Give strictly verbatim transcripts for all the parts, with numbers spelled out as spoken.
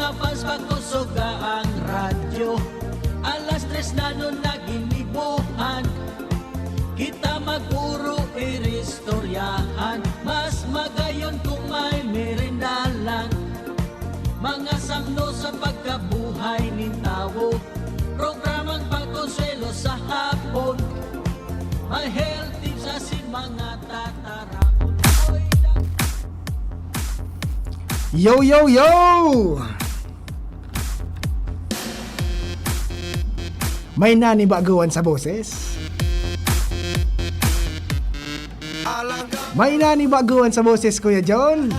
Abas pakusuga ang radyo, alas tres na nun naginibuhan. Kita maguro iristoryahan, mas magayon kung may merindalan. Mga samno sa pagkabuhay nin tawo, programang pagkonsuelo sa hapon, may health tips asin mga tataramon. Oy, Yo, yo, yo! May nanibaguan sa boses? May nanibaguan sa boses, Kuya John?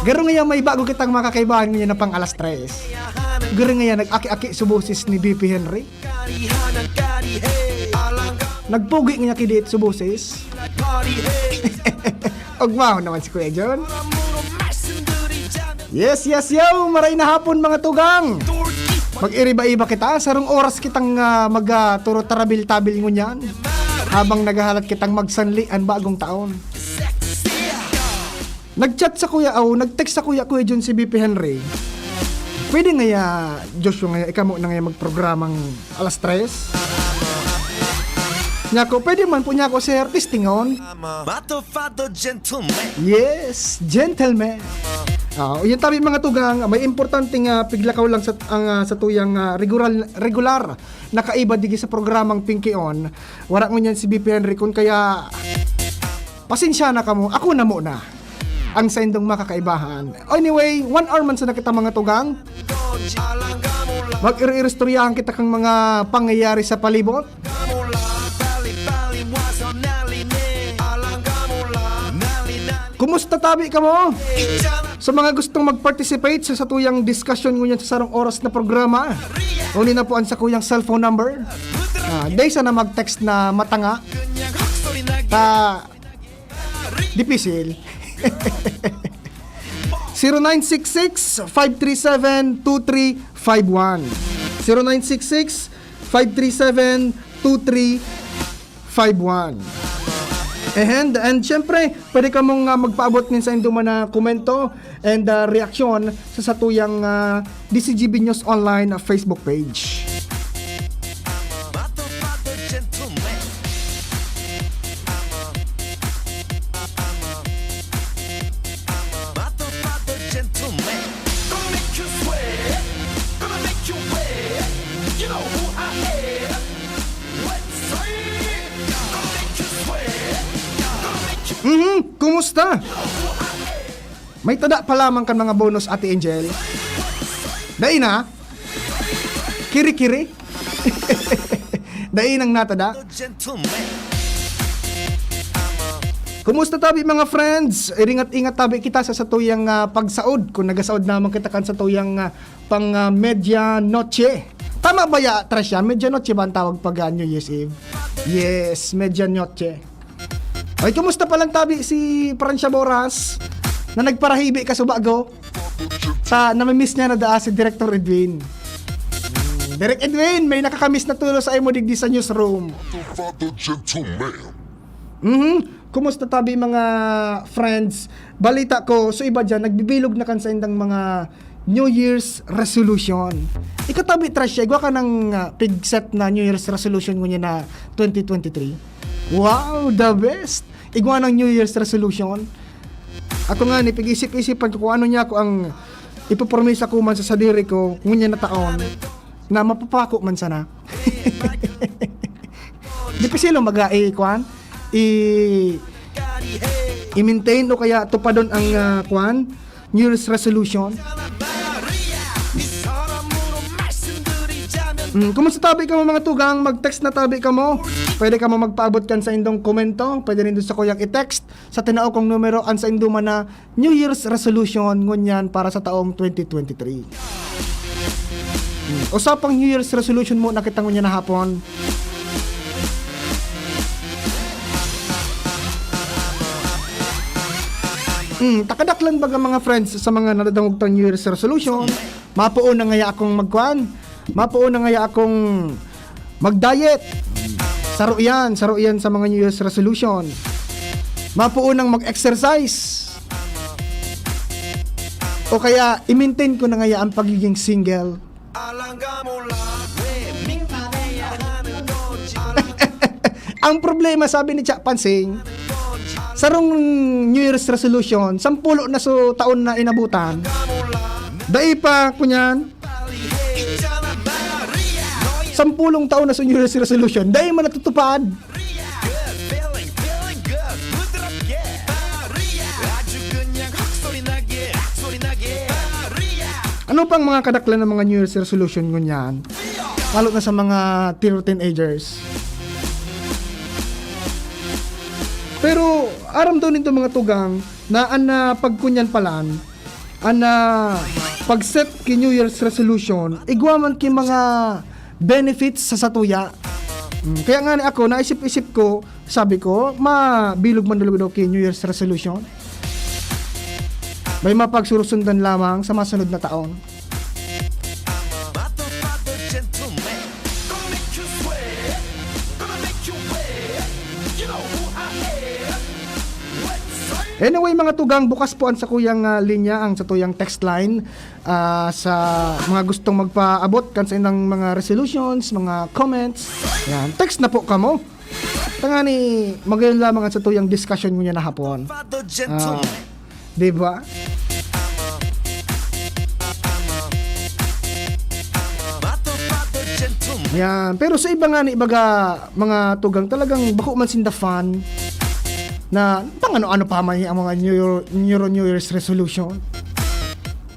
Garo ngayon may bago kitang makakaibahan ngayon na pang alas tres. Garo ngayon nag-aki-aki sa boses ni B P Henry. Nagpugi niya kidit sa boses. Ogmaw naman si Kuya John. Yes, yes, yo! Maray na hapon, mga tugang! Mag-iriba-iba kita. Sarong oras kitang ah, mag ah, turo tarabil-tabil ngunyan. Habang naghahalat kitang magsanli an bagong taon. Nag-chat sa kuya, o nag-text sa kuya, Kuya John, si B P Henry. Pwede ngaya, Joshua, ngaya, ikaw mo na ngaya magprogramang alas tres? Niya ko, pwede man po niya ako, sir, testingon. Mato Fado Gentleman. Yes, gentleman. Ah, yun tabi mga tugang, may importante nga piglakaw lang sa ang ah, sa tuyang ah, regular regular na kaiba digi sa programang Pinky On. Wala ngunyan si B P Henry kun kaya pasensya na kamo. Ako na muna ang saindong makakaibahan. Anyway, one hour man sana kita mga tugang. Mag-iri-istoryahan kita kang mga pangyayari sa palibot. Kumusta tabi kamo? Sa mga gustong mag-participate sa satuyang discussion ngunyan sa sarong oras na programa, uli na po ang sakuyang cellphone number. Ah, dahil sana mag-text na matanga. Ta, dipisil. Zero nine six six, five three seven, two three five one. Zero nine six six, five three seven, two three five one. And, and syempre, pwede ka mong ah, magpaabot nin sa indo man na komento and ah, reaksyon sa satuyang ah, D C G B News Online ah, Facebook page. Mhm, kumusta? May tada pa lamang kan mga bonus, Ate Angel? Dai na? Kiri-kiri? Dai nang natada? Kumusta tabi mga friends? Iringat-ingat tabi kita sa satuyang ah, pagsaod. Kung nagasaod naman kita kan satuyang ah, pang ah, medianoche. Tama ba ya, Tresha? Medianoche ba ang tawag pag ah, New Year's Eve? Yes, medianoche. Ay, kumusta pa lang tabi si Francia Boras na nagparahibi ka sa bago? Sa namimiss niya na daa si Director Edwin. Hmm, Direk Edwin, may nakakamiss na tulo sa imo digdi sa newsroom. Father Gentleman. Mhm. Kumusta tabi mga friends? Balita ko, so iba dyan, nagbibilog na kan saindang mga New Year's resolution. Ikaw tabi, Tresha, igwa ka ng ah, pigset na New Year's resolution ngunyan na twenty twenty-three? Wow, the best! Igwa ng New Year's resolution. Ako nga, ni pag-isip-isipan ko kung ano niya ako ang ipopromisa ko man sa sadiri ko ngunyan na taon na mapapako man sana. Di pa sila mag i kuan? I i-maintain o kaya tupadon ang ah, kuan? New Year's resolution. Mm, kumusta tabi kamo mga tugang? Mag-text na tabi kamo. Pwede kamo magpaabot kan sa indong komento. Pwede rin doon sa kuyang i-text sa tinao kong numero ang sa indo man na New Year's resolution ngunyan para sa taong twenty twenty-three. Hmm. Usapang New Year's resolution mo na kita ngunyan na hapon. Hmm, takadaklan baga mga friends sa mga nadadangog tang New Year's resolution. Mapuon na ngaya akong magkuan. Mapuon na ngaya akong mag-diet. Saro yan, saro yan sa mga New Year's resolution. Mapuon ang mag-exercise. O kaya, i-maintain ko na ngaya ang pagiging single. Ang problema, sabi ni Cha Pansing, sarong New Year's resolution, sampulo na so taon na inabutan. Dai pa, kunyan. Sampulong taon na so New Year's resolution, dai man natutupad. Ano pang mga kadaklan ng mga New Year's resolution ngunyan? Lalo na sa mga tiro teenagers. Pero aram daw ninto mga tugang na an, ah, pagkunyan palan, an, ah, pag-set ki New Year's resolution, igwa man ki mga benefits sa satuya. Mm, kaya nga ni ako, naisip-isip ko, sabi ko, mabilog man daw ki New Year's resolution. May mapagsurusundan lamang sa masunod na taon. Anyway, mga tugang, bukas po ang sakuyang, ah, linya, ang satuyang text line, ah, sa mga gustong magpaabot kan sa ilang mga resolutions, mga comments. Yan, text na po kamo. Tangani, magayon lamang ang satuyang discussion ngunyan na hapon. Ah, di ba? Yan. Pero sa iba nga ni, baga, mga tugang, talagang bako man sinda fan na pang ano-ano pa man ang mga New Year, New Year, New Year's resolution.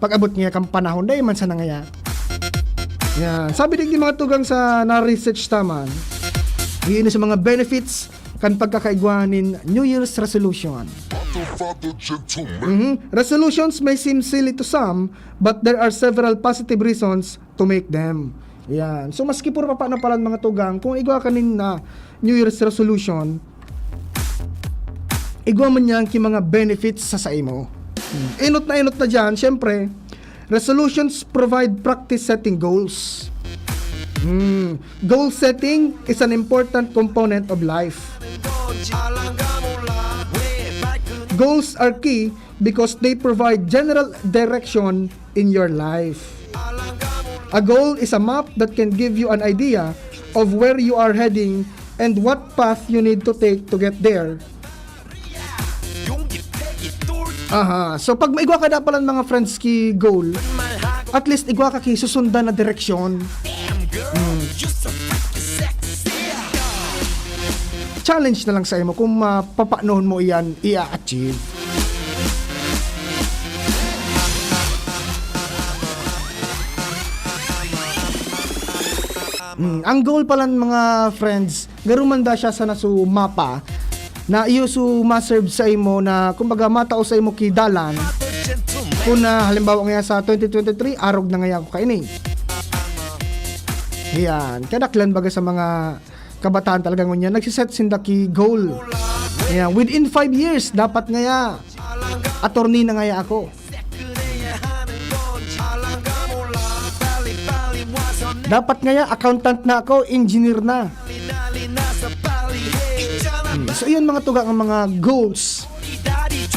Pag-abot niya kang panahon, dai man sana ngaya. Yan. Sabi digdi mga tugang sa na-research ta man, iyon sa mga benefits kan pagkakaigwa nin New Year's resolution. Mhm. Resolutions may seem silly to some, but there are several positive reasons to make them. Yan. So, maski puro papaano palan mga tugang, kung igwa ka nin, ah, New Year's resolution, igwa man yan ki mga benefits sa saimo. Hmm. Enot na enot na dyan, syempre, resolutions provide practice setting goals. Hmm. Goal setting is an important component of life. Goals are key because they provide general direction in your life. A goal is a map that can give you an idea of where you are heading and what path you need to take to get there. Aha. So, pag maigwa ka na palan mga friends ki goal, at least igwa ka ki susundan na direksyon. Hmm. Challenge na lang sa imo kung mapapaanohon mo iyan i-achieve. Mm, ang goal palan, mga friends, garo man da siya sa naso mapa, na iyo so ma-serve sa imo na, kumbaga, matao sa imo ki dalan. Kung na, halimbawa, ngaya sa twenty twenty-three, arog na ngaya ako kaini. Yan. Kadaklan baga sa mga kabataan talaga ngunyan, nagsiset sinda ki goal. Yan. Within five years, dapat ngaya, attorney na ngaya ako. Dapat ngaya, accountant na ako, engineer na. Hmm, so, iyon mga tugang ang mga goals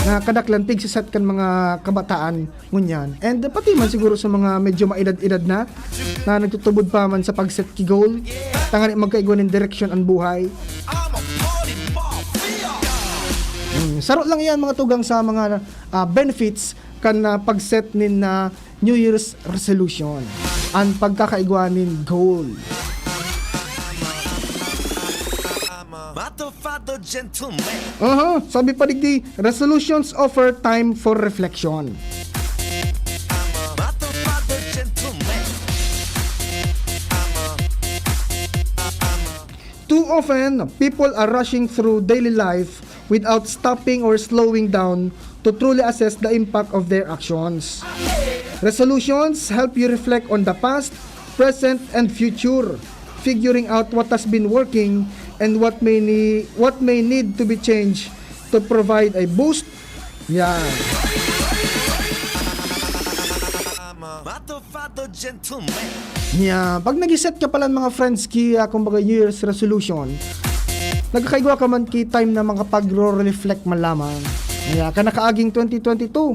na kadaklan pigsiset kan mga kabataan ngunyan. And, uh, pati man siguro sa mga medyo maedad-edad na, na nagtutubod pa man sa pag-set ki goal, tangani magkaigwa nin direksyon ang buhay. Hmm, saro lang iyan mga tugang sa mga, ah, benefits kan, ah, pag-set nin, ah, New Year's resolution, ang pagkakaigwa nin goal. Mato Fado Gentleman. Aha, sabi pa digdi, resolutions offer time for reflection. Mato Fado Gentleman. Too often, people are rushing through daily life without stopping or slowing down to truly assess the impact of their actions. Resolutions help you reflect on the past, present, and future, figuring out what has been working and what may ne-, what may need to be changed to provide a boost. Yan. Mato Fado Gentleman. Nya, pag nag-set ka palan mga friends ki, ah, kumbaga New Year's resolution, nagkakaigwa ka man ki time na makapagro-reflect man lamang. Nya, kan nakaaging twenty twenty-two,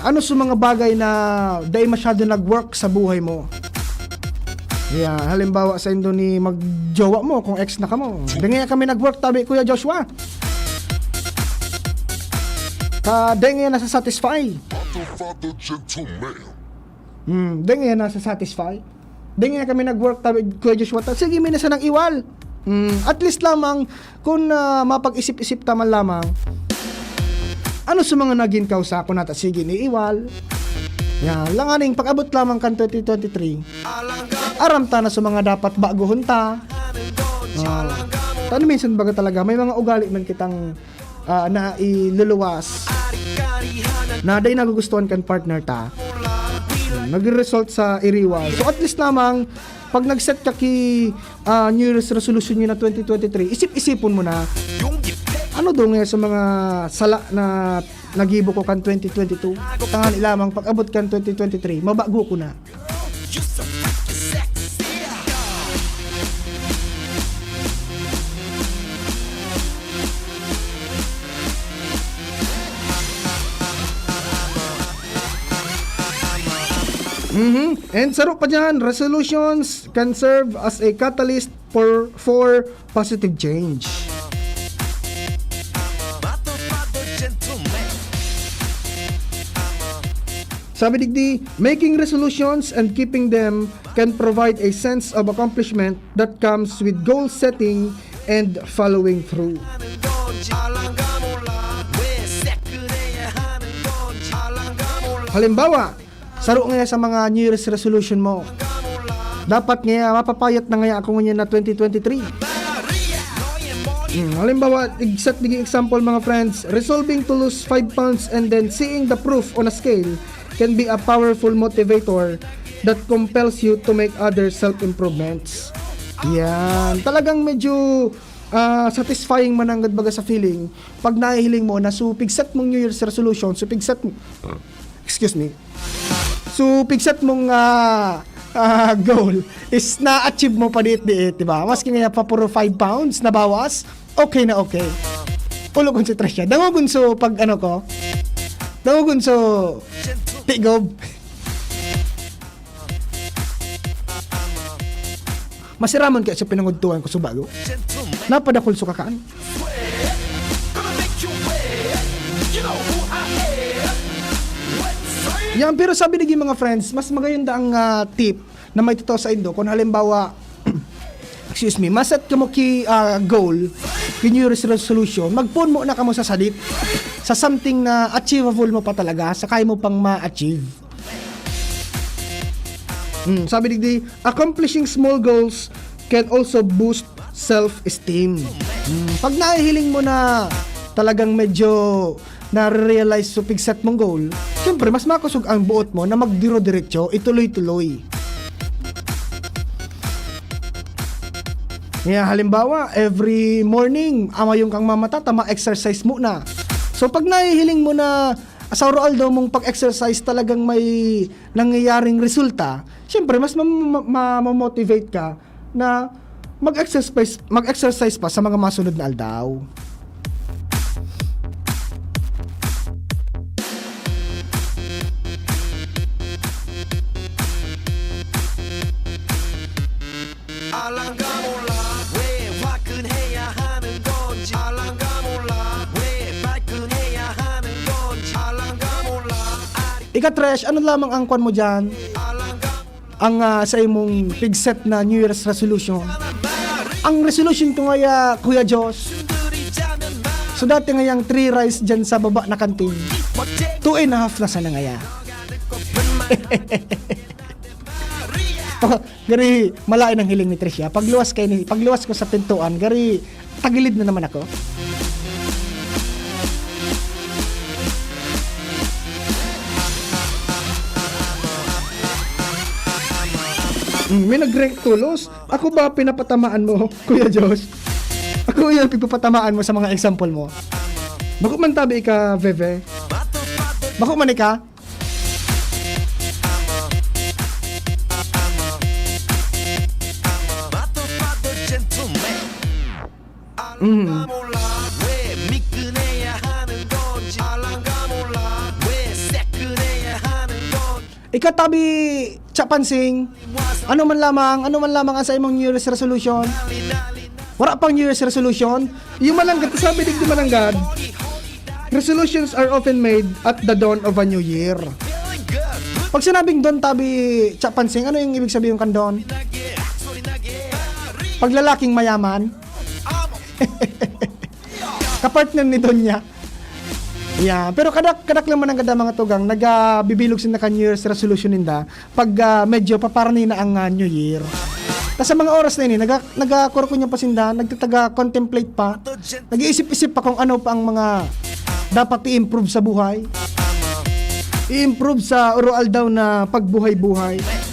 Ano sa mga bagay na dai masyado nag-work sa buhay mo? Yeah, halimbawa saindo ni magjowa mo, kung ex na kamo. Dai ngaya kami nag-work, tabi, Kuya Joshua. Ka, dai ngaya nasa-satisfy. Father, father, gentleman. Hmm, dai ngaya nasa-satisfy. Dai ngaya kami nag-work, tabi, Kuya Joshua. Ta, sige, may nasa nang iwal. Hmm, at least lamang, kung ah, mapag-isip-isip ta man lamang, ano sa mga naging kausa ko nata sige ni iwal? Yan, langaning pag-abot lamang kan twenty twenty-three, aram ta na sa mga dapat baguhon ta. Ah, tano minsan baga talaga, may mga ugali man kitang ah, nailuluwas na dai nagugustuhan kan partner ta. Nagre-result sa iriwal. So at least lamang, pag nag-set ka ki ah, New Year's resolution nyo na twenty twenty-three, isip-isipon mo na, ano daw nga sa mga sala na nagibo ko kan twenty twenty-two? Tangani lamang, pag-abot kan twenty twenty-three, mabago ko na. Mhm. And saro pa dyan, resolutions can serve as a catalyst for, for positive change. Sabi digdi, making resolutions and keeping them can provide a sense of accomplishment that comes with goal setting and following through. Halimbawa, saro nga sa mga New Year's resolution mo. Dapat nga mapapayat na nga ako ngunyan na twenty twenty-three. Hmm, halimbawa, exact naging example, mga friends, resolving to lose five pounds and then seeing the proof on a scale can be a powerful motivator that compels you to make other self-improvements. Yan. Talagang medyo ah, satisfying mananggad baga sa feeling pag nahihiling mo na so pigset mong New Year's resolution, so pigset mo, excuse me, so pigset mong ah, ah, goal is na-achieve mo pa diit-diit, di ba? Maski nga pa puro five pounds na bawas, okay na okay. Ulo kon si Tresha. Dangogon so pag ano ko, dangogon so tigob. Masiramon kaya sa pinangudtuan ko subago. Napadakol sa kakaan. Yan, pero sabi nigi mga friends, mas magayunda ang ah, tip na may totoo sa indo. Kung halimbawa, excuse me, maset kamo ki ah, goal, ki New Year's resolution, magpuon mo na kamo sa sadit, sa something na achievable mo pa talaga, sa kaya mo pang ma-achieve. Hmm, sabi digdi, accomplishing small goals can also boost self-esteem. Hmm, pag nahihiling mo na talagang medyo nare-realize so pigset mong goal, siyempre mas makosog ang buot mo na magdiro-diretso, ituloy-tuloy. Kaya halimbawa, every morning, amayong kang mamata, ta ma-exercise mo na. So pag nahihiling mo na sa oro-aldo mong pag-exercise talagang may nangyayaring resulta, siyempre mas mam- ma- ma- ma-motivate ka na mag-exercise, mag-exercise pa sa mga masunod na aldaw. Ika-Tresh, ano lamang ang kwan mo dyan? Ang ah, sa imong pigset na New Year's resolution. Ang resolution ko ngaya, Kuya Josh, so dati ngayang three rice dyan sa baba na kantin, two and a half na sana ngaya. Oh, gari, malain ang hiling ni Tricia. Pagluwas kay ni, pagluwas ko sa pintuan, gari, tagilid na naman ako. Mm, may nag-rank tulos. Ako ba pinapatamaan mo, Kuya Josh? Ako yan pigpapatamaan mo sa mga example mo. Bako man tabi ka, Veve. Bako man ika? Mm. Ika tabi, Cha Pansing, ano man lamang, ano man lamang ang sa imong New Year's resolution? Wala pang New Year's resolution? Yung mananggad, sabi digdi mananggad, "Resolutions are often made at the dawn of a new year." Pag sinabing dawn, tabi, Cha Pansing, ano yung ibig sabihin kan dawn? Paglalaking mayaman? Kapartner ni Donya. Yeah, pero kadak, kadak lang man ang kada mga tugang, nagabibilog sinda kan New Year's resolution ninda pag, ah, medyo paparani na ang, ah, New Year. Tas sa mga oras na ini, naga-, nagakuro ko niya pa sinda, nagtataga-contemplate pa, nag-iisip-isip pa kung ano pa ang mga dapat i-improve sa buhay. I-improve sa uro-aldaw na pagbuhay-buhay.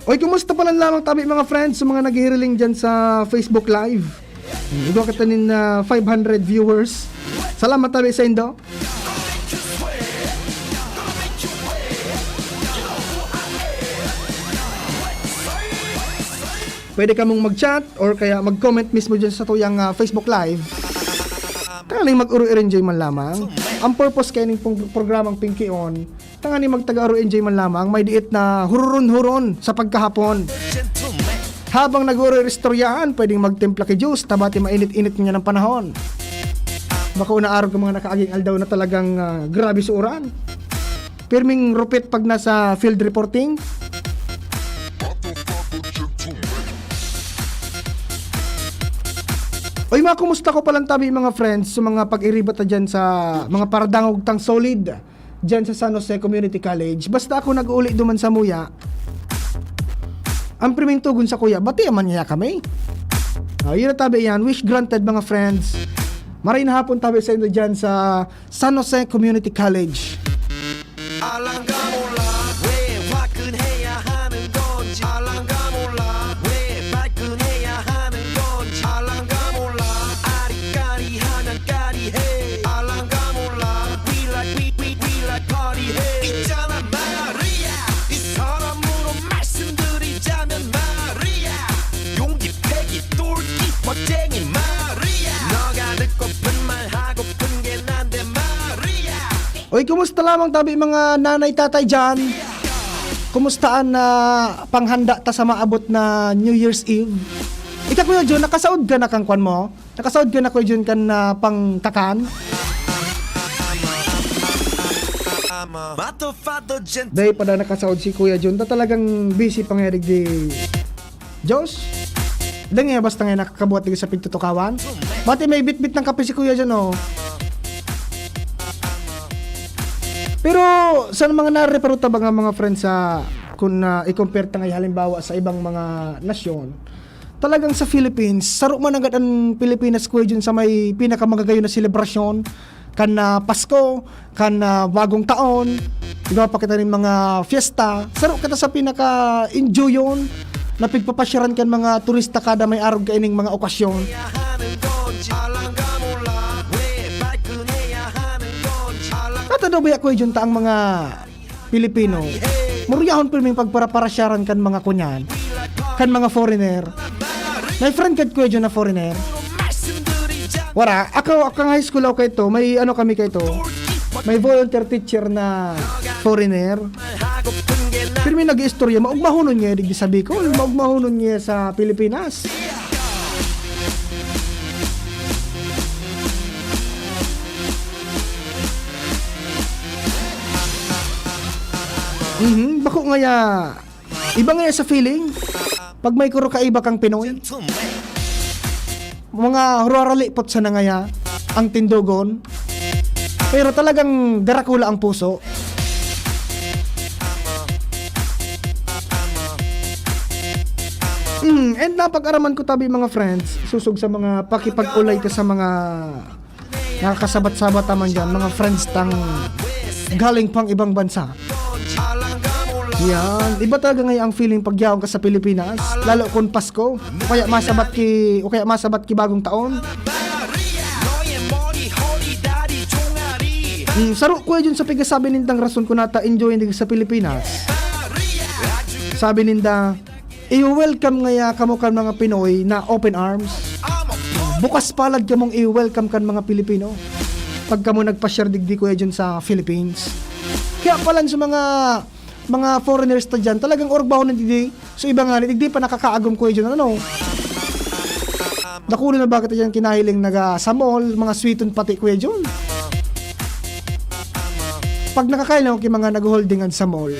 Oy, kumusta pa lang lamang tabi, mga friends, sa mga naghihiriling dyan sa Facebook Live? Hmm, igwa kita nin, ah, five hundred viewers. Salamat tabi sa indo. Pwede kamong mag-chat or kaya mag-comment mismo dyan sa tuyang, ah, Facebook Live. Tanganing mag-uro-enjoy man lamang. Ang purpose kaya ning pong-, programang Pinkion, tanganing magtaga-uro-enjoy man lamang, may diit na hururon-huron sa pagkahapon. Habang nag-uro-istoryahan, pwedeng magtimpla ki juice, tabati mainit-init niya ng panahon. Baka unaarog ang mga nakaaging aldaw na talagang, ah, grabe sa uran. Pirming rupit pag nasa field reporting. Oy, mga kumusta ko palang tabi, mga friends, sa mga pag-iriba ta dyan sa mga paradangog tang solid dyan sa San Jose Community College. Basta ako nag-uuli duman sa muya, ang priming tugon sa kuya, "Bati man niya kami." Ah, yun na tabi yan. Wish granted, mga friends. Maray na hapon tabi sa inyo dyan sa San Jose Community College. 알랑가 몰라 왜 화끈해야 하는 건지 알랑가 몰라 왜 발끈해야 하는 건지 알랑가 몰라 아리까리하면 까리해 알랑가 몰라 We like we we we like party 해 있잖아 마리아 이 사람으로 말씀드리자면 마리아 용기 패기 똘끼 멋쟁이 마리아 너가 듣고픈 말 하고픈 게 난데 마리아 Oy, kumusta lamang tabi mga nanay, tatay dyan? Kumusta an, ah, panghanda ta sa maabot na New Year's Eve? Ika, Kuya Jun, nakasaod ka na kan kwan mo? Nakasaod ka na, Kuya Jun, kan, ah, pangkakan? Dahil pa na nakasaod si Kuya Jun, ta talagang busy pa nga digdi. Diyos, dai ngaya basta ngaya nakakabuhat digdi sa pigtutukawan. Bati may bitbit ng kape si Kuya dyan, oh. Pero sa mga nareparo ta ba nga mga friends sa, kung, ah, i-compare ta ngaya halimbawa sa ibang mga nasyon, talagang sa Philippines, saro man agad ang Pilipinas, Kuya Jun, sa may pinakamagagayon na selebrasyon, kan, ah, Pasko, kan, ah, Bagong Taon, igwa pa kita nin mga fiesta. Saro kita sa pinaka-enjoyon na pigpapasyaran kan mga turista kada may arog kaining mga okasyon. Tatado baya, Kuya Jun, ta ang mga Pilipino, muruyahon pirming pagparaparasyaran kan mga kunyan, kan mga foreigner. May friend kad Kuya Jun na foreigner? Wala. Ako, ako high school ako kaito, may ano kami kaito, may volunteer teacher na foreigner. Pero may nag-iistorya, maugmahonon niya digdi sa Bicol, maugmahonon niya sa Pilipinas. Mhm, bako ngaya, iba ngaya sa feeling. Pag may kuro kaiba kang Pinoy, mga huraralipot sana ngaya ang tindogon. Pero talagang darakula ang puso. Mm, and napag-araman ko tabi, mga friends, susog sa mga pakipag-ulay ka sa mga nakakasabat-sabat naman dyan, mga friends tang galing pang ibang bansa. Yan. Iba talaga ngayon ang feeling pag yaon ka sa Pilipinas, lalo kung Pasko, o kaya masabat ki, o kaya masabat ki Bagong Taon. Mm, saro, Kuya Jun, sa pigasabi nindang rason kung nata enjoy digdi sa Pilipinas. Sabi ninda, i-welcome ngaya kamo kan mga Pinoy na open arms. Bukas palad kamong i-welcome kan mga Pilipino pag kamo nagpa-share digdi, Kuya Jun, sa Philippines. Kaya palan sa mga, mga foreigners ta dyan, talagang orbaho na digdi. So, iba nga, digdi pa nakakaagom, Kuya Jun, ano? Dakulo na ba kita dyan kinahiling naga sa mall, mga sweeton pati, Kuya Jun? Pag nakakain ako kay mga nag-holdingan sa mall,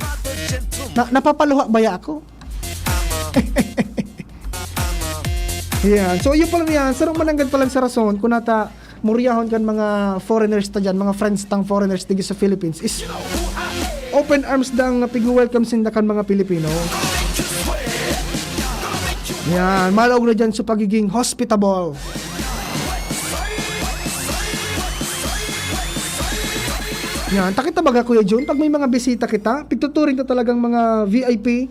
na, napapaluha baya ako? Yan. So, yun pala yan. Sarong mananggad pa lang sa rason kung nata muryahon kan mga foreigners ta dyan, mga friends tang foreigners digdi sa Philippines, is open arms dang pig-welcome sinda kan mga Pilipino. Yan. Malaog na dyan sa pagiging hospitable. Yan. Takita baga, Kuya Jun, pag may mga bisita kita, pigtuturing ta talagang mga V I P,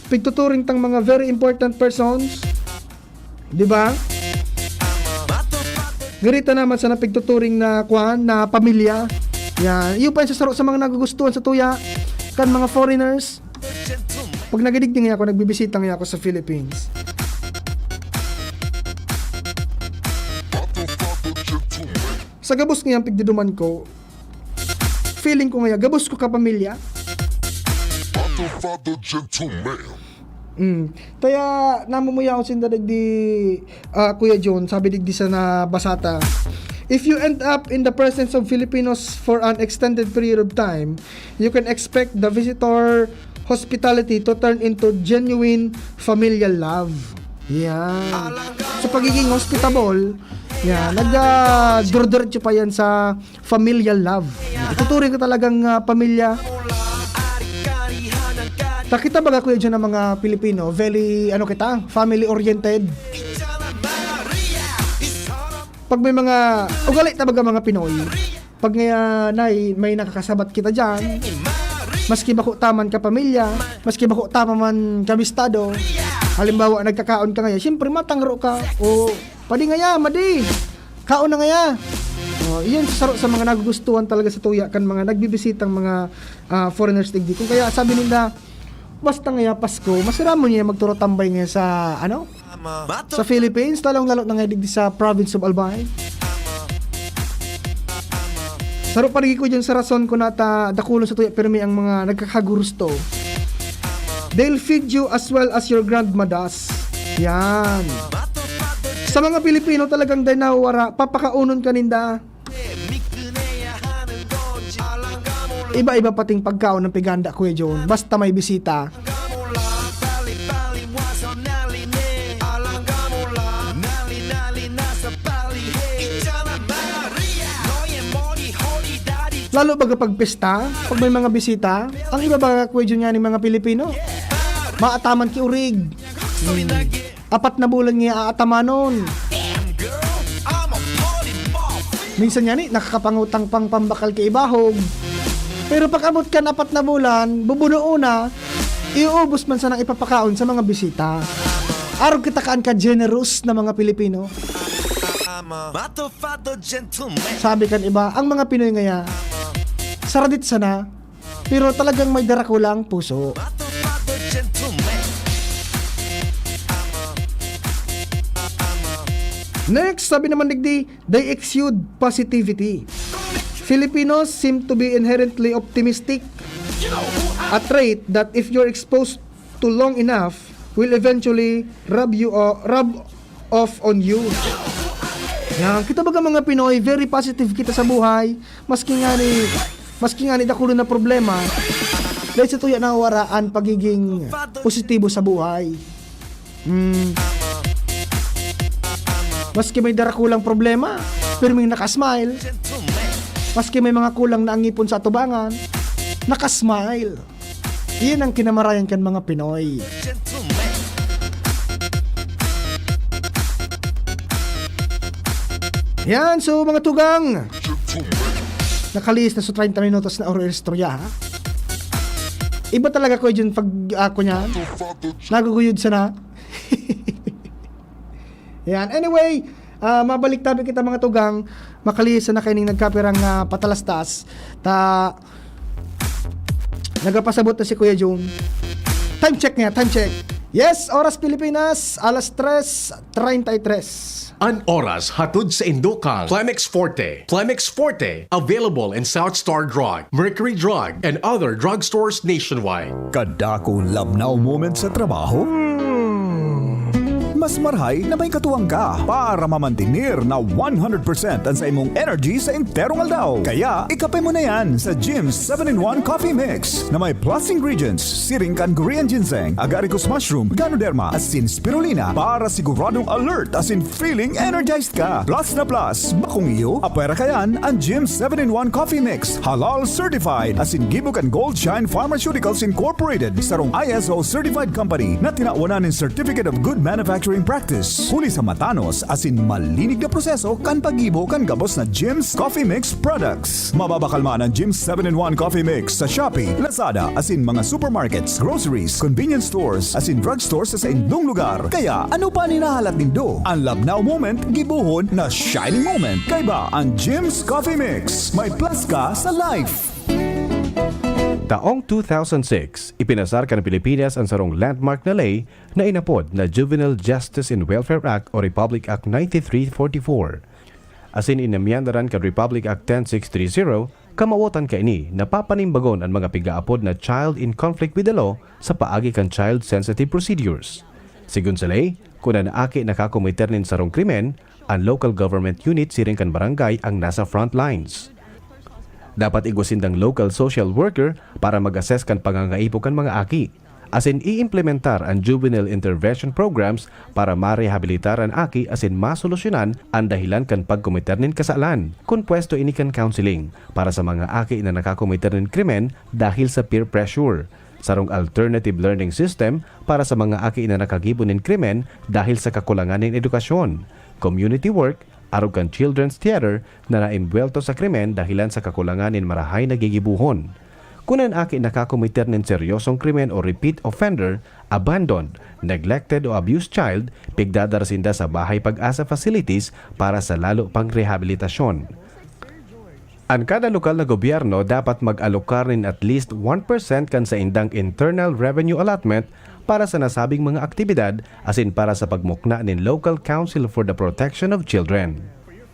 pigtuturing tang mga very important persons. Di ba? Ganito naman sa napigtuturing na, kwan, na pamilya. Yan. Iyo pa yung sasaro sa mga nagugustuhan sa tuya kan mga foreigners. Pag nagidigdi nga ako, nagbibisita nga ako sa Philippines. Sa gabos nga yung pigduduman ko, feeling ko nga, gabos ko kapamilya. Father, father, gentleman. Mm. Kaya namumuyaw sinda digdi, ah, Kuya John, sabi digdi sa nabasa ta, "If you end up in the presence of Filipinos for an extended period of time, you can expect the visitor hospitality to turn into genuine familial love." Yan. Sa pagiging hospitable, yan, nag, ah, duro-diretso pa yan sa familial love. Ituturing ko talagang, ah, pamilya. Takita baga, Kuya John, ang mga Pilipino, very, ano kita, family-oriented. Pag may mga, ugali ta baga mga Pinoy, pag nga, nay, may nakakasabat kita dyan, maski bako ta man kapamilya, maski bako ta pa man kabistado, halimbawa, nagkakaon ka ngayon, siyempre, matangro ka, o, "Padi ngaya, madi! Kaon na ngaya!" Oh, iyan sa saro sa mga nagugustuhan talaga sa tuya kan mga nagbibisitang mga, ah, foreigners digdi. Kung kaya sabi nila, "Basta ngaya Pasko, masira mo niya magturo tambay ngaya sa, ano? Sa Philippines, lalong-lalo na ngaya digdi sa province of Albay." Saro pa digdi ko dyan sa rason ko nata dakulon sa tuya, pirmi ang mga nagkakagurusto. They'll feed you as well as your grandma does. Yan. Sa mga Pilipino talagang dahil nawawara, papakaunon ka ninda. Iba-iba pating pagkaon ng piganda, Kuya John. Basta may bisita. Lalo baga pag pesta, pag may mga bisita, ang iba baga, Kuya Jun, nga ning mga Pilipino, maataman ki orig. Hmm. Apat na bulan nga aatamanon. Minsan nga ni, nakakapangutang pang pambakal ki ibahog. Pero pag abot kan apat na bulan, bubunoon na, iuubos man sanang ipapakaon sa mga bisita. Arog kita kaan ka-generous na mga Pilipino. Sabi kan iba, ang mga Pinoy ngaya, saradit sana, pero talagang may darakulang puso. Next, sabi naman digdi, they exude positivity. Filipinos seem to be inherently optimistic, a trait that if you're exposed to long enough, will eventually rub you o-, rub off on you. Yan, kita baga mga Pinoy, very positive kita sa buhay, maski nga ni, maski nga ni dakulo na problema, dahil sa tuya nawara an pagiging positibo sa buhay. Hmm. Maski may darakulang problema, pirming nakasmile. Maski may mga kulang na ang ngipon sa atubangan, nakasmile. Iyan ang kinamarayan kan mga Pinoy. Yan, so, mga tugang, nakalihis na sa treinta minutos na oro istorya, ha? Iba talaga, Kuya Jun, pag ako niya, naguguyod sana. Yan. Anyway, ah, mabalik tabi kita, mga tugang, makalihis na kaining nagkapirang, ah, patalastas. Ta, nagapasabot na si Kuya Jun. Time check nga, time check. Yes, oras Pilipinas, alas tres treinta y tres. An oras hatod sa indo kan Plemex Forte. Plemex Forte, available in South Star Drug, Mercury Drug, and other drugstores nationwide. Kadakong labnaw moment sa trabaho? Mas marhay na may katuwang ka para mamantener na one hundred percent an sa imong energy sa enterong aldaw. Kaya, ikape mo na yan sa Jim's seven-in-one Coffee Mix na may plus ingredients, siring kan Korean ginseng, agaricus mushroom, ganoderma, asin spirulina para siguradong alert asin feeling energized ka. Plus na plus, bakong iyo, apwera kayan an Jim's seven-in-one Coffee Mix, halal certified, asin gibo kan Gold Shine Pharmaceuticals Incorporated, sarong I S O certified company na tinawan nin Certificate of Good Manufacturing Practice. Huli sa matanos asin malinig na proseso kan paggibo kan gabos na Jim's Coffee Mix products. Mababakal man an Jim's seven-in-one Coffee Mix sa Shopee, Lazada, asin mga supermarkets, groceries, convenience stores, asin drugstores sa saindong lugar. Kaya, ano pa an hinahalat nindo? An labnaw moment, gibohon na shining moment. Kaiba an Jim's Coffee Mix. May plus ka sa life. Taong two thousand six, ipinasar kan Pilipinas an sarong landmark na ley na inapod na Juvenile Justice and Welfare Act o Republic Act ninety-three forty-four. Asin inamyandaran kan Republic Act ten six three zero, kamawotan kaini na papanimbagon an mga pigaapod na child in conflict with the law sa paagi kan child-sensitive procedures. Sigon sa ley, kun an aki nakakomiter nin sarong krimen, an local government unit siring kan barangay ang nasa front lines. Dapat igwa sindang local social worker para mag-assess kan pangangaipo kan mga aki, asin i-implementar an juvenile intervention programs para marehabilitar an aki asin masolusyonan an dahilan kan pagkomiter nin kasalan. Kun pwesto ini kan counseling para sa mga aki na nakakomiter nin krimen dahil sa peer pressure, sarong alternative learning system para sa mga aki na nakagibo nin krimen dahil sa kakulangan nin edukasyon, community work, arog kan Children's Theater na naimbuwelto sa krimen dahilan sa kakulangan nin marahay na gigibohon. Kun an aki nakakomiter nin seryosong krimen o repeat offender, abandoned, neglected o abused child, pigdadara sinda sa Bahay Pag-asa facilities para sa lalo pang rehabilitasyon. An kada lokal na gobyerno dapat mag-alokar nin at least one percent kan saindang internal revenue allotment para sa nasabing mga aktibidad asin para sa pagmukna nin Local Council for the Protection of Children.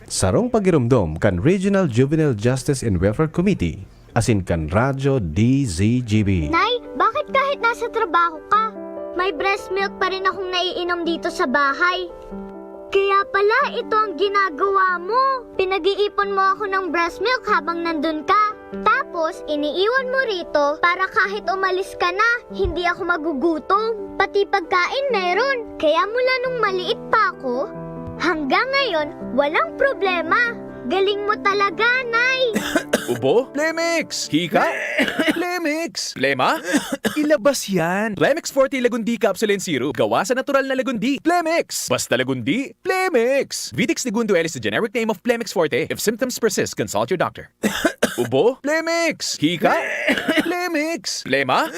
Sarong pagiromdom kan Regional Juvenile Justice and Welfare Committee asin kan Radyo D Z G B. Nay, bakit kahit nasa trabaho ka, may breast milk pa rin akong naiinom dito sa bahay? Kaya pala ito ang ginagawa mo. Pinag-iipon mo ako ng breast milk habang nandun ka. Tapos, iniiwan mo rito para kahit umalis ka na, hindi ako magugutom. Pati pagkain meron. Kaya mula nung maliit pa ako, hanggang ngayon, walang problema. Galing mo talaga, Nay! Ubo? Plemix! Hika? Plemix! Plema? Ilabas yan! Plemix Forte Lagundi Capsule and Syrup. Gawa sa natural na lagundi. Plemix! Basta lagundi, Plemix! Vitex Negundo L is the generic name of Plemix Forte. If symptoms persist, consult your doctor. Ubo? Plemix! Hika? Plemix! Plema?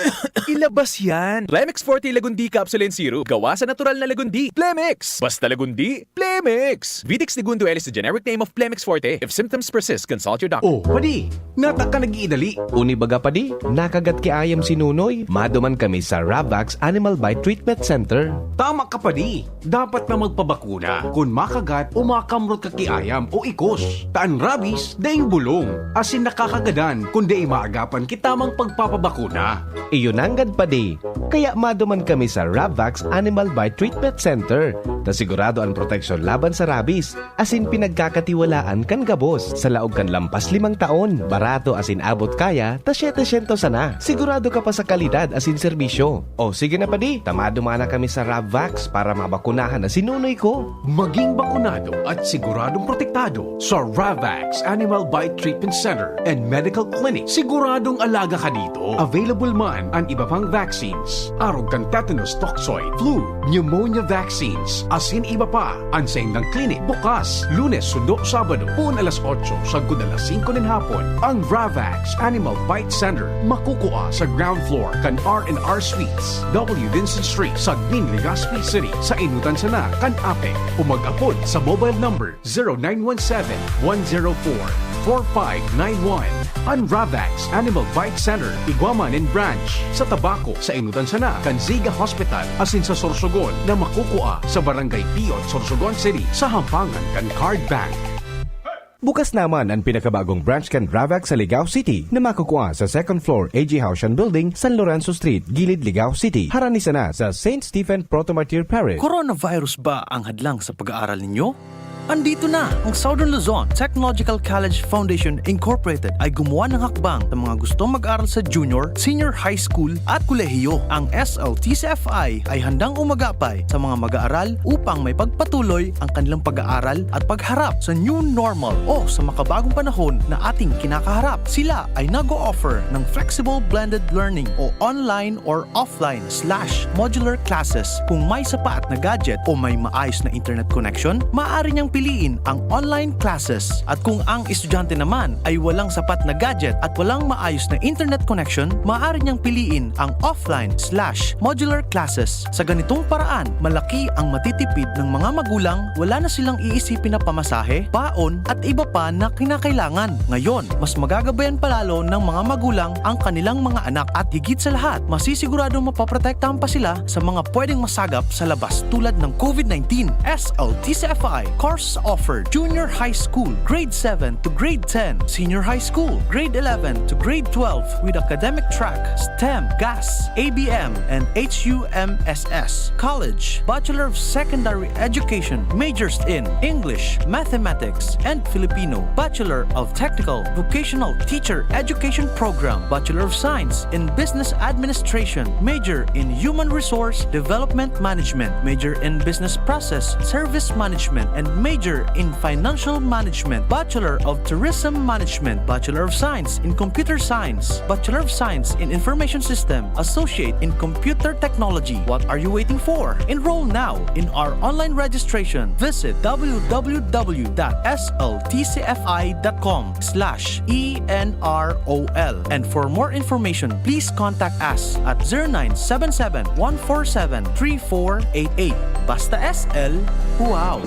Ilabas yan! Plemix Forte Lagundi Capsule and Syrup. Gawa sa natural na lagundi. Plemix! Basta lagundi, Plemix! Vitex Negundo L is the generic name of Plemix Forte. If symptoms persist, consult your doctor. Oh, padi, nata ka nag-iidali. Uni baga padi, nakagat ki ayam si Nunoy. Maduman kami sa Ravax Animal Bite Treatment Center. Tama ka padi, dapat na magpabakuna kun makagat o makamrot ka ki ayam o ikos. Ta an rabies, daing bulong, asin nakakagadan kun dai maagapan ki tamang pagpapabakuna. Iyo nanggad padi, kaya maduman kami sa Ravax Animal Bite Treatment Center, ta sigurado an proteksyon laban sa rabies, asin pinagkakatiwalaan kan gabos. Sa laog kan lampas limang taon, barato asin abot kaya, ta siyete syentos sana. Sigurado ka pa sa kalidad asin serbisyo. O sige na padi, ta maduman na kami sa Ravax para mabakunahan na si Nunoy ko. Maging bakunado at siguradong protektado sa Ravax Animal Bite Treatment Center and Medical Clinic. Siguradong alaga ka dito. Available man an iba pang vaccines, arog kan tetanus toxoid, flu, pneumonia vaccines, asin iba pa. An saindang clinic bukas Lunes sundo Sabado, poon alas otso sagkod alas singko nin hapon. Ang Ravax Animal Bite Center makukua sa ground floor kan R and R Suites, W Vincent Street, Sagmin, Legazpi City, sa inutan sana kan APEC. O mag-apod sa mobile number zero nine one seven, one zero four, four five nine one. An Ravax Animal Bite Center igwa man nin branch sa Tabaco, sa Inotan sana kan Ziga Hospital, asin sa Sorsogon na makukua sa Barangay Piot, Sorsogon City, sa hampangan kan Card Bank. Bukas naman an pinakabagong branch kan Ravax sa Ligao City na makukua sa second floor A G Haushan Building, San Lorenzo Street, Gilid, Ligao City, harani sana sa Saint Stephen Proto-Martyr Parish. Coronavirus ba ang hadlang sa pag-aaral ninyo? Andito na! Ang Southern Luzon Technological College Foundation Incorporated ay gumawa ng hakbang sa mga gustong mag-aral sa junior, senior high school at kolehiyo. Ang S L T C F I ay handang umagapay sa mga mag-aaral upang may pagpatuloy ang kanilang pag-aaral at pagharap sa new normal o sa makabagong panahon na ating kinakaharap. Sila ay nag-o-offer ng flexible blended learning o online or offline slash modular classes. Kung may sapat na gadget o may maayos na internet connection, maaari niyang piliin ang online classes. At kung ang estudyante naman ay walang sapat na gadget at walang maayos na internet connection, maaari niyang piliin ang offline slash modular classes. Sa ganitong paraan, malaki ang matitipid ng mga magulang, wala na silang iisipin na pamasahe, baon, at iba pa na kinakailangan. Ngayon, mas magagabayan pa lalo ng mga magulang ang kanilang mga anak at higit sa lahat, masisiguradong mapoprotektahan pa sila sa mga pwedeng masagap sa labas tulad ng COVID nineteen. S L T C F I course offered: Junior High School, Grade seven to Grade ten, Senior High School, Grade eleven to Grade twelve, with academic track, STEM, GAS, A B M, and H U M S S. College, Bachelor of Secondary Education, majors in English, Mathematics, and Filipino. Bachelor of Technical Vocational Teacher Education Program, Bachelor of Science in Business Administration, major in Human Resource Development Management, major in Business Process Service Management, and major in Financial Management, Bachelor of Tourism Management, Bachelor of Science in Computer Science, Bachelor of Science in Information System, Associate in Computer Technology. What are you waiting for? Enroll now in our online registration. Visit w w w dot s l t c f i dot com slash e n r o l. And for more information, please contact us at zero nine seven seven, one four seven, three four eight eight. Basta S L, wow!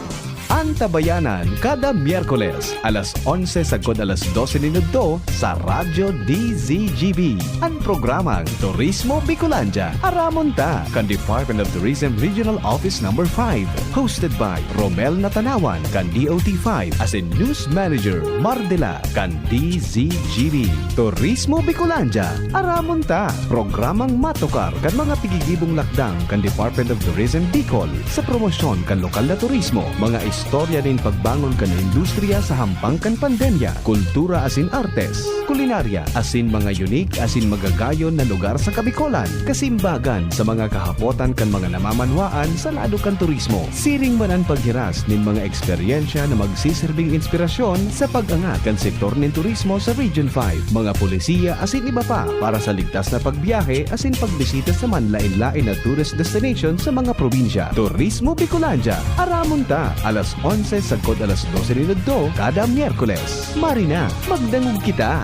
Antabayanan kada Miyerkules, alas onse sagkod alas dose nin udto sa Radyo D Z G B. An programang Turismo Bicolandia, aramon ta, kan Department of Tourism Regional Office Number five. Hosted by Romel Natanawan, kan D O T five, asin News Manager Mardela, kan D Z G B. Turismo Bicolandia, aramon ta. Programang matukar kan mga pigigibong lakdang kan Department of Tourism Bicol sa promosyon kan lokal na turismo, mga istorya nin pagbangon kan industriya sa hampang kan pandemya, kultura asin artes, kulinarya, asin mga unique asin magagayon na lugar sa Kabicolan, kasimbagan sa mga kahapotan kan mga namamanwaan sa lado kan turismo. Siring man an paghiras nin mga eksperyensya na magsiserbing inspirasyon sa pag-angat kan sektor nin turismo sa Region five, mga polisiya asin iba pa para sa ligtas na pagbiyahe asin pagbisita sa manlaen-laen na tourist destination sa mga probinsya. Turismo Bicolandia, aramon ta, alas onse sagkod alas dose nin udto kada Miyerkules. Mari na, magdangog kita!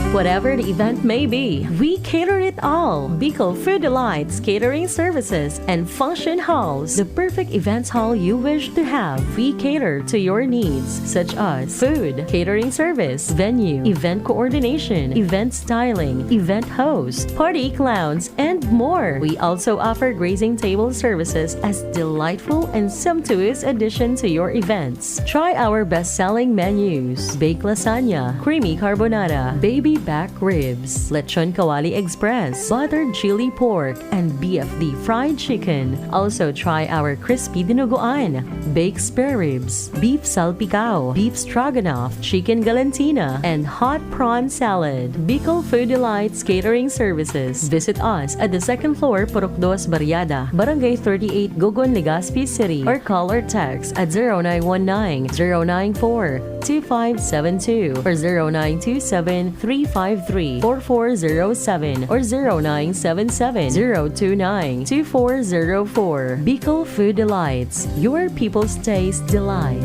Whatever the event may be, we cater it all. Bicol Food Delights Catering Services and Function Halls, the perfect events hall you wish to have. We cater to your needs, such as food, catering service, venue, event coordination, event styling, event host, party clowns, and more. We also offer grazing table services as delightful and sumptuous addition to your events. Try our best-selling menus: baked lasagna, creamy carbonara, baby back ribs, lechon kawali express, buttered chili pork, and B F D fried chicken. Also try our crispy dinuguan, baked spare ribs, beef salpicao, beef stroganoff, chicken galantina, and hot prawn salad. Bicol Food Delights Catering Services. Visit us at the second floor, Purok Dos Barriada, Barangay thirty-eight, Gogon, Legazpi City, or call or text at zero nine one nine, zero nine four, two five seven two or zero nine two seven, three five three, four four zero seven or zero nine seven seven, zero two nine, two four zero four. Bicol Food Delights, your people's taste delight.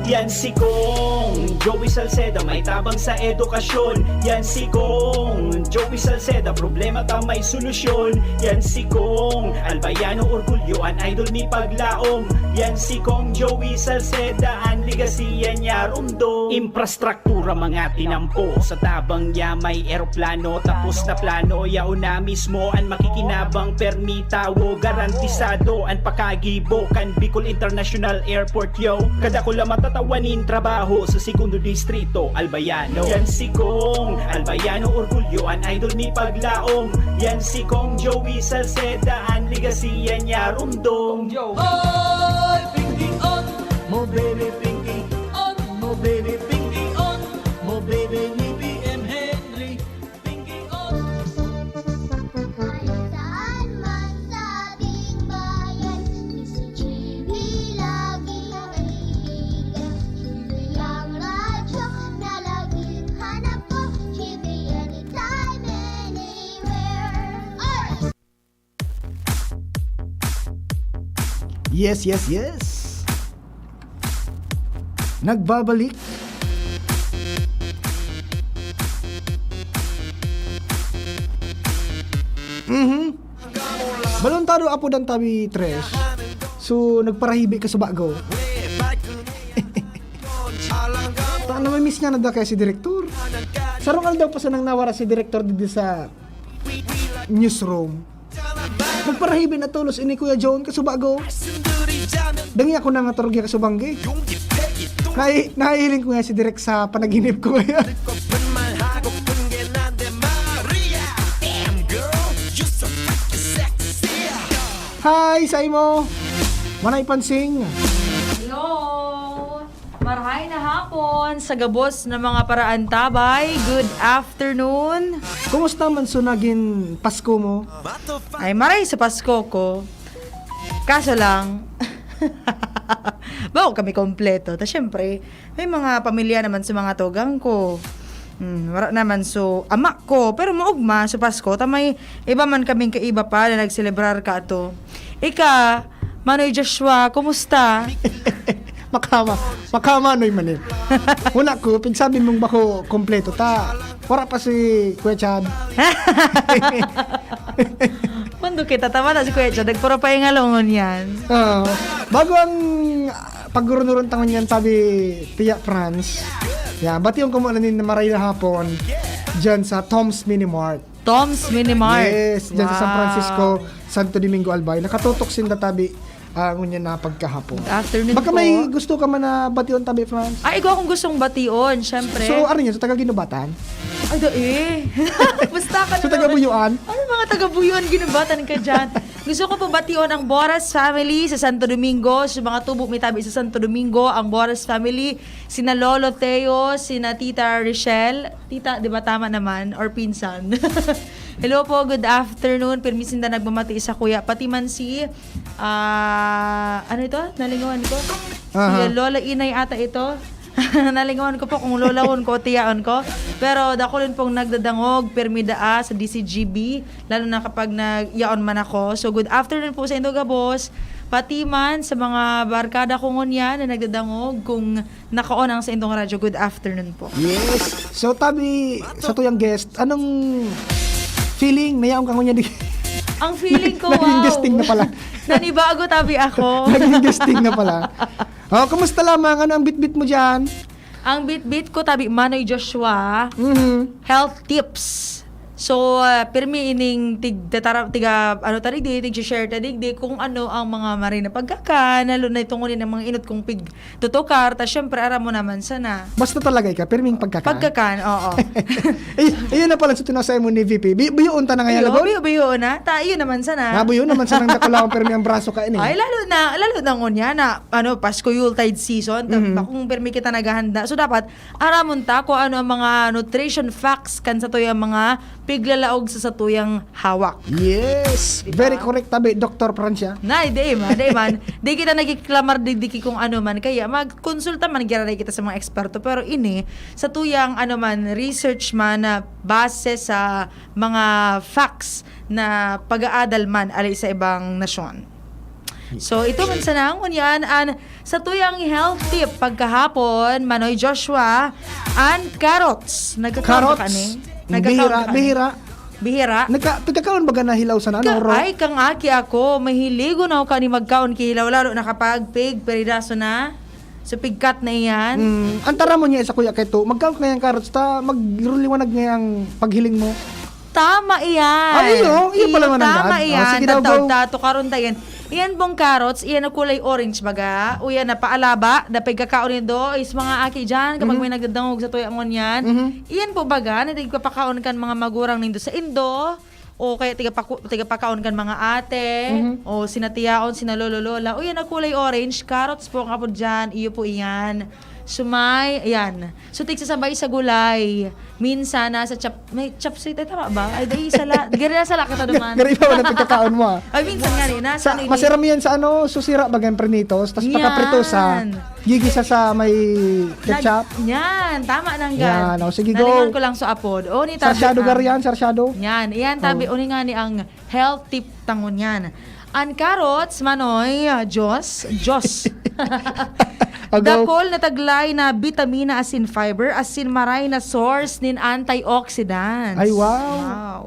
Yan si Kong Joey Salceda, may tabang sa edukasyon. Yan si Kong Joey Salceda, problema ta may solusyon. Yan si Kong Albayano, orgulyo an idol mi paglaom. Yan si Kong Joey Salceda, an legacy yan niya rumdom. Infrastruktura mga tinampo, sa tabang niya may eroplano, tapos na plano, yaon na mismo an makikinabang, permi tawo, garantisado an pakagibo kan Bicol International Airport, yo. Kadakula matatawa nin trabaho sa Segundo Distrito, Albayano. Yan si Kong Albayano, orgulyo an idol mi paglaom. Yan si Kong Joey Salceda, an legacy yan niya rumdom. Hoy, Pinky on! Mo baby Pinky on! Mo baby Pinky on! Mo baby ni B M Henry. Pinky on! Kahit saan man sa ating bayan, si J B laging naiiga. J B ang radyo na laging hanap ko, J B anytime, anywhere. Ay! Yes, yes, yes. Nagbabalik. Mhm. Balontado apo dan tabi tres. So, nagparahibi ka sa bago. Ta, namimiss nga na daw kaya si Direktor. Sarong aldaw pa sanang nawara si Direktor digdi sa newsroom. Nagparahibi na tolos ini, Kuya John, kasubago. Dangi ako na nga turog niya kasubanggi. Nai-, nahihiling ko nga si Direk sa panaginip ko ngayon. Hi, sa imo. Manay Pansing. Hello. Marahay na hapon sa gabos na mga paraantabay. Good afternoon. Kumusta man so nagin Pasko mo? Ay, maray sa Pasko ko. Kaso lang, bago kami kompleto. Ta syempre, may mga pamilya naman sa mga tugang ko. Hmm, wala naman so ama ko. Pero maugma sa Pasko, ta may iba man kaming kaiba pa na nagselebrar ka ato. Ika, Manoy Joshua, kumusta? Makama, makamanoy man eh. Una ko, pigsabi mong bako kompleto ta. Wala pa si Kuya Chad. Mando kita, tama na si Kuya Chad. Nagpuro pa yung alongon yan. Ah, bago ang paggurunuron tangon yan, sabi Tia Franz. Yeah, bati yung kumuha na nin maray na hapon dyan sa Tom's Mini Mart. Tom's Mini Mart. Yes, dyan sa San Wow. Francisco, Santo Domingo, Albay. Nakatutok sinda tabi, ah, ngunyan na pagkahapon. Good afternoon Baka po. may gusto ka man na bation tabi, Franz? Ay, ikaw akong gustong bation, syempre. So, ano yun? Sa taga Ginubatan? Ay, da eh. Basta ka So, na taga naman. Buyuan? Ano mga taga Buyuan, Ginubatan ka dyan? Gusto ko po bation ang Boras family sa Santo Domingo, sa mga tubo may tabi sa Santo Domingo, ang Boras family, sina Lolo Theo, sina Tita Rochelle. Tita, di ba tama naman? Or pinsan? Hello po, good afternoon. Pirmi sinda nagmamati sa kuya. Pati man si, ah, ano ito? Nalingawan ko. Aha. Si Lola Inay ata ito. Nalingawan ko po kung lolahon ko o tiyaon ko. Pero dakulon pong nagdadangog, pirmi daa sa D C G B, lalo na kapag nag-yaon man ako. So, good afternoon po sa indo gabos. Pati man sa mga barkada ko ngunyan na nagdadangog, kung nakaon ang sa indong radyo, good afternoon po. Yes. So, tabi sa tuyang guest, anong feeling na yaon ka ngunyan di? Ang feeling ko, Naging wow. guesting na pala. Nanibago, tabi ako. Naging guesting na pala. Oh, kumusta lamang? Ano ang bitbit mo dyan? Ang bitbit ko, tabi Manoy Joshua, Mhm. health tips. So, ah, pirmi ining tig-, tatara-, tiga, ano, ta digdi, tig-share ta digdi kung ano ang mga maray na pagkakan, lalo na itong uli ng mga inot kong pig-, tutukar, ta syempre, aram mo naman sana. Basta talaga ika, pirming pagkakan? Pagkakan, oo. Ay, ayun na pala, so tinasay mo ni V P. Bi-, biyoon ta na ngayon, Iyo, lagod? biyo, biyo na. Ta, iyo naman sana. Nabuyo naman sa nang dakulawan, pirmi ang braso ka ini. Ay, lalo na, lalo na ngunyan na, ano, Pasko, Yuletide season. Ta-, Mhm. bakong pirmi kita naghahanda. So, dapat, aramon ta kung ano ang mga nutrition facts kan satuyang mga piglalaog sa satuyang hawak. Yes! Diba? Very correct tabi, Doktor Francia. Nay, di man, di man. Di kita nagkiklamar di, di ki kung ano man. Kaya magkonsulta man, giraray kita sa mga eksperto. Pero ini, satuyang ano man, research man na base sa mga facts na pag-aadal man ali sa ibang nasyon. So, ito man sana, ngunyan an satuyang health tip pagkahapon, Manoy Joshua, an carrots. Nagkakaon ka Carrots? Kani? Nagkakaon Bihira, ka kani? Bihira. Bihira? Nagka-, pagkakaon baga na hilaw sana, Ka- no, Ro? Ay, kang aki ako, mahiligon ako kani magkaon ki hilaw, lalo na kapag pig, peridaso na. So, pigkat na iyan. Mm, ang tara mo niya sa kuya Keto, magkaon ka ngayang carrots ta, magliwanag ngayang paghiling mo. Tama iyan. Ay, iyo, iyo Iyo, pala mananggad. Tama Ah, iyan. sige daw, Tataw, go. Tato, karon ta iyan. Iyan pong carrots, iyan na kulay orange baga. Uya na paalaba, na pagkakaon nindo is mga aki dyan, kapag Mhm. may nagdadangog sa tuya ngon yan. Mhm. Iyan po baga, na tigpapakaon kan mga magurang nindo sa indo. O kaya tiga paku-, tiga pakaon kan mga ate, Mhm. o sinatiyaon, sina lolo, lola. O yan, ang kulay orange, carrots po ang apod dyan. Iyo po iyan. Sumay, yan. So, tigsasabay sa gulay. Minsan, nasa chop, may chop suey, ay, tama ba? Ay, dahil sala. Gari na sala ka ta duman. Gari pa, wala pagkakaon mo, ah. Ay, minsan nga rin, nasa Sa, ano, ini- masiram yan sa ano, susira, bagang prinitos, tas Yan. pakapritosa. Gigisa sa may Na- ketchup? Yan, tama nang Yan, gad. O, sige, go. Nalingon ko lang sa apod. O, ni Tabi Sarsyado ang gariyan, sarsyado. Yan, iyan, tabi, Oh. uni nga ni ang health tip tangon yan. An carrots, Manoy, ah, Diyos, Diyos. Agaw. Dakol na taglay na bitamina asin fiber, asin maray na source nin antioxidants. Ay, wow. Wow.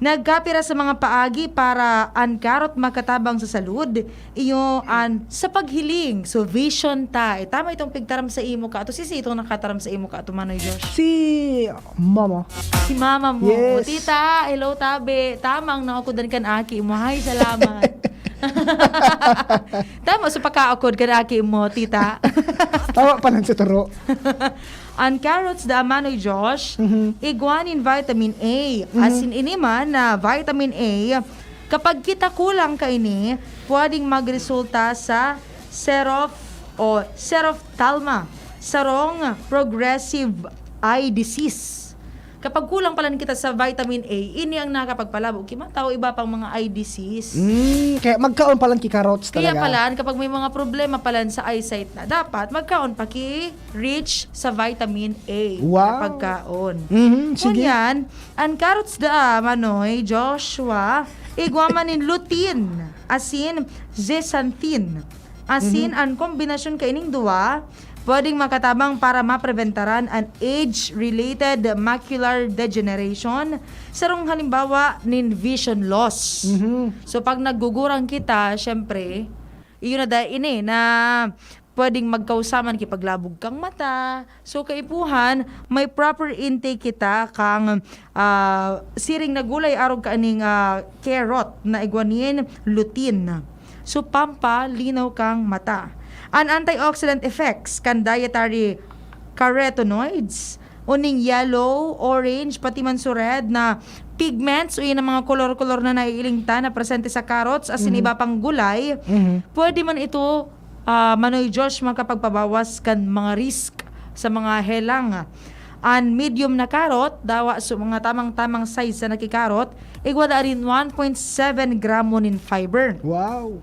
Nagkapira sa mga paagi para an karot makatabang sa salud, iyo an sa paghiling. So, vision ta. Eh, tama itong pigtaram sa imo ka. Ato, sisi itong nakataram sa imo ka. Ato, Manoy Josh. Si mama. Si mama mo. Yes. Tita, hello, tabi. Tamang nakukudan kan aki mo. Hay, salamat. Tama sa pakaakod kan aki mo, tita. Tawa pa lang sa turo. An carrots da, Manoy Josh, Mhm. igwa nin vitamin A. Mhm. Asin ini man na vitamin A, kapag kita kulang kaini, pwedeng magresulta sa serop o serop talma, sarong progressive eye disease. Kapag kulang palan kita sa vitamin A, ini ang nakapagpalabo ki mata o iba pang mga eye disease. Mm, kaya magkaon palan ki carrots Kaya talaga. palan, kapag may mga problema palan sa eyesight na, dapat magkaon pa ki rich sa vitamin A Wow. na pagkaon. Mhm, sige. Ngunyan, an carrots da, Manoy, Joshua, igwa man nin lutein, asin zeaxanthin. Asin Mhm. an kombinasyon kaining duwa, pwedeng makatabang para mapreventaran an age-related macular degeneration, sarong halimbawa nin vision loss. Mhm. So, pag naggugurang kita, syempre, iyon na dahil ini na pwedeng magkausaman ki paglabog kang mata. So, kaipuhan, may proper intake kita kang, ah, siring na gulay arog kaning, ah, carrot na igwa nin lutein. So, pampalinaw kang mata. An antioxidant effects kan dietary carotenoids, uning yellow, orange, pati man so red na pigments o yan ang mga kolor-kolor na naiiling ta na presente sa carrots asin Mhm. iba pang gulay, Mhm. pwede man ito, ah, Manoy Josh, makapagpabawas kan mga risk sa mga helang. An medium na karot, dawa sa mga tamang-tamang size sa nakikarot, igwa da rin one point seven gramo nin fiber. Wow!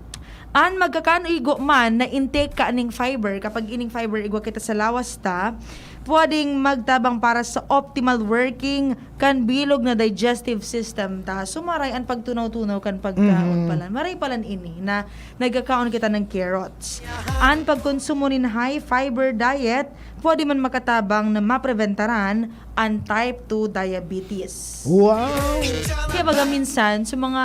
An magkakano igo man na intake ka ning fiber, kapag ining fiber igwa kita sa lawas ta, pwedeng magtabang para sa optimal working kan bilog na digestive system ta. So, maray an pagtunaw-tunaw kan pagkaon Mhm. palan. Maray palan ini na nagkakaon kita ng carrots. An pagkonsumo nin high fiber diet, pwede man makatabang na mapreventaran an type two diabetes. Wow! Kaya baga minsan, sa mga,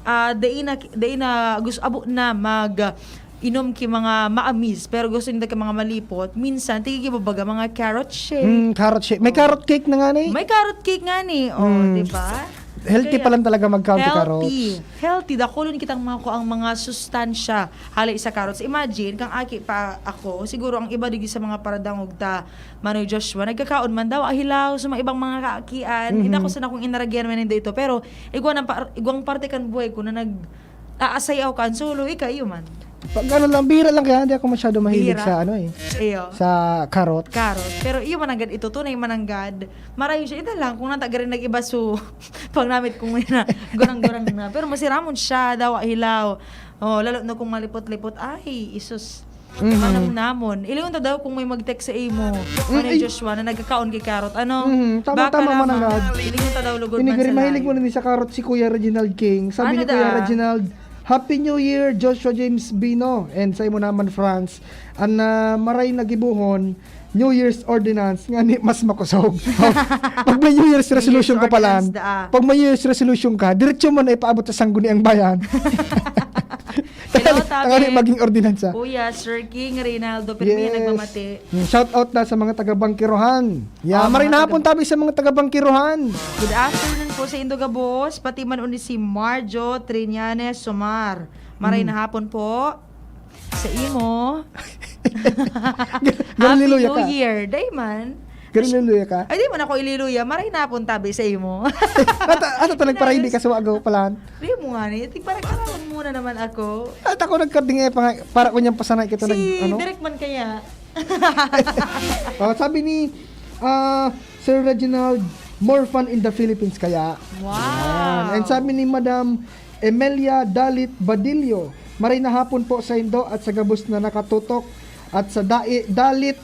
ah, dai na, dai na gusto, abo na mag, ah, inom ki mga maamis, pero gusto ninda ki mga malipot, minsan, tigi ki baga mga carrot shake. Mm, carrot shake. May Oh. carrot cake na nga ni. May carrot cake nga ni. Oh, Mm. di ba? Healthy Kaya, palan talaga magkaon ki carrots. Healthy. Healthy. Dakulon kitang makuha ang mga sustansya hali sa carrots. Imagine, kang aki pa ako, siguro ang iba digdi sa mga paradangog ta, Manoy Joshua, nagkakaon man daw, ahilaw, sa mga ibang mga kaakian. Mhm. Hindi ako sana kung inaragyan man nindo ito, pero igwa ng par-, igwang parte kan buhay ko na nag-aasayaw kan solo, ika, iyo man. Pag ano lang, bihira lang kaya, hindi ako masyado mahilig Bihira? sa ano eh, Iyo. sa carrot. Carrot. Pero iyo mananggad ito, tunay mananggad. Marayo siya, ito lang, kung natagarin nag-iba so, pag namit kung may na, gurang-gurang na. Pero masiramon siya, dawa, hilaw. Oh, lalo na kung malipot-lipot, ay, isus. Mhm. Manamnamon. Ilingon ta daw kung may mag-text sa imo, Mm, Manay ay. Joshua, na nagkakaon kay carrot. Ano? Mhm. Tama, Baka tama, lamang. Manangad. Ilingon ta daw lugod Ini man gari sa mahilig live. mo na ni sa carrot si Kuya Reginald King. Sabi Ano ni Kuya da? Reginald, Happy New Year, Joshua James Bino. And sa imo naman, Franz, an, ah, maray na gibohon, New Year's ordinance, ngani mas makosog. Pag may New Year's New Year's resolution ka palan, ordinance da, ah. Pag may New Year's resolution ka, diretso mo na ipaabot sa Sangguniang Bayan. Hello, Tangani, tabi. Tangani maging ordinansa. Kuya, Sir King, Reynaldo, Pirmi, Yes. nagmamati. Mm, shout out na sa mga taga Bangkirohan. Yeah, Ah, maray mga na taga hapon tabi sa mga taga Bangkirohan. Good afternoon po sa Indo Gabos, pati man uni si Marjo Triñanes Sumar. Maray Mm. na hapon po sa imo. Ga-, Happy galiluya New ka. Year. Day man. Galiluya ka. Ay, di man ako ililuya. Maray na hapon tabi sa imo. Ata, ata ta nagparaydi Nice. ka sa wago palan. Di mo nga ni. Tigparang muna naman ako. At ako nagkarding eh, pang-, para ko niyang pasanay kita Si nag-, ano? Direk man kaya. Oh, sabi ni, ah, Sir Reginald, "More fun in the Philippines kaya." Wow. Yan. And sabi ni Madam Emelia Dalit Badillo, "Maray na hapon po sa Indo at sa gabos na nakatutok at sa dai-, Dalit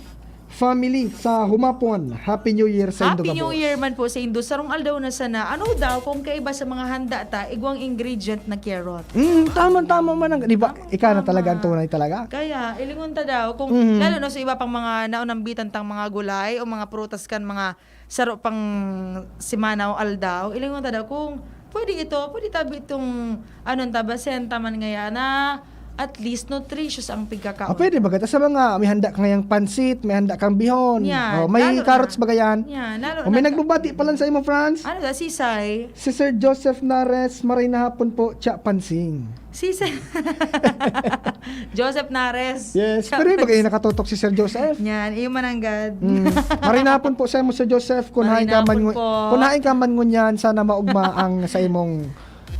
family sa Humapon. Happy New Year sa Indo Happy New gabos." Year man po sa Indo. Sarong aldaw na sana. Ano daw kung kaiba sa mga handa ta, igwang ingredient na carrot? Mm, tama, tama man ang, di ba? Tama, Ika na talaga ang tama. tunay talaga. Kaya, ilingon ta daw, kung, Mhm. lalo na sa iba pang mga naunambitan tang mga gulay o mga prutas kan mga saro pang semana o aldaw, ilingon ta daw kung pwede ito, pwede tabi itong, ano, ta, basen ta man ngaya na at least nutritious ang pigkakaon. Ah, pwede ba? Sa mga may handa ka ngayang pansit, may handa kang bihon. Yan, Oh, may lalo carrots na. ba gayan? Yan, lalo O, may na nagbabati pa lang sa imo, Franz. Ano da, sisay? Si Sir Joseph Nares, maray na hapon po, Cha Pansing. Si Sir Joseph Nares. Yes, Cha pero yung bagay Pansing. nakatutok si Sir Joseph. Yan, iyo mananggad. Mm. Maray na hapon po sa imo, Sir Joseph. Kung Maray hain na ka man hapon ngu-, po. kung hain ka man ngunyan, sana maugma ang sa imong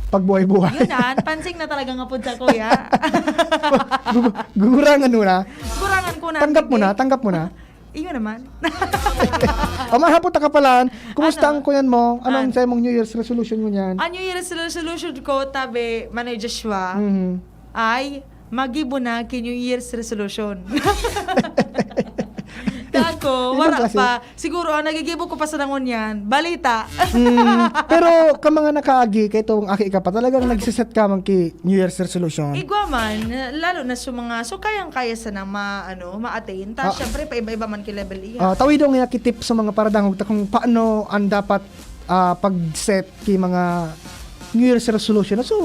pagbuhay-buhay. Yun na, pansing na talaga nga pud sa kuya. Gu-, gugurangan mo na. Gurangan ko na, Tanggap mo sige. na, tanggap mo na. Iyo naman. O, mahapon ta ka palan, kumusta Ano? ang kuyan mo? Ano ang An- sa imong New Year's resolution ngunyan? Ang New Year's resolution ko, tabi, Manoy Joshua, Mhm. ay magibo na ki New Year's resolution. Kako, Ibang wala klase. pa. Siguro, ang nagigibo ko pa sa nangon yan, balita. Mm, pero ka mga nakaagi, kay itong aki ka pa, talagang nagsiset ka man ki New Year's resolution. Igwa man, lalo na sa mga, so kayang-kaya sana ma-, ano, ma-attain. Ta, Ah. syempre, paiba-iba man ki level iya. Ah, tawidon nga ki tip sa mga paradangog ta kung paano ang dapat, ah, pag-set ki mga New Year's resolution. So,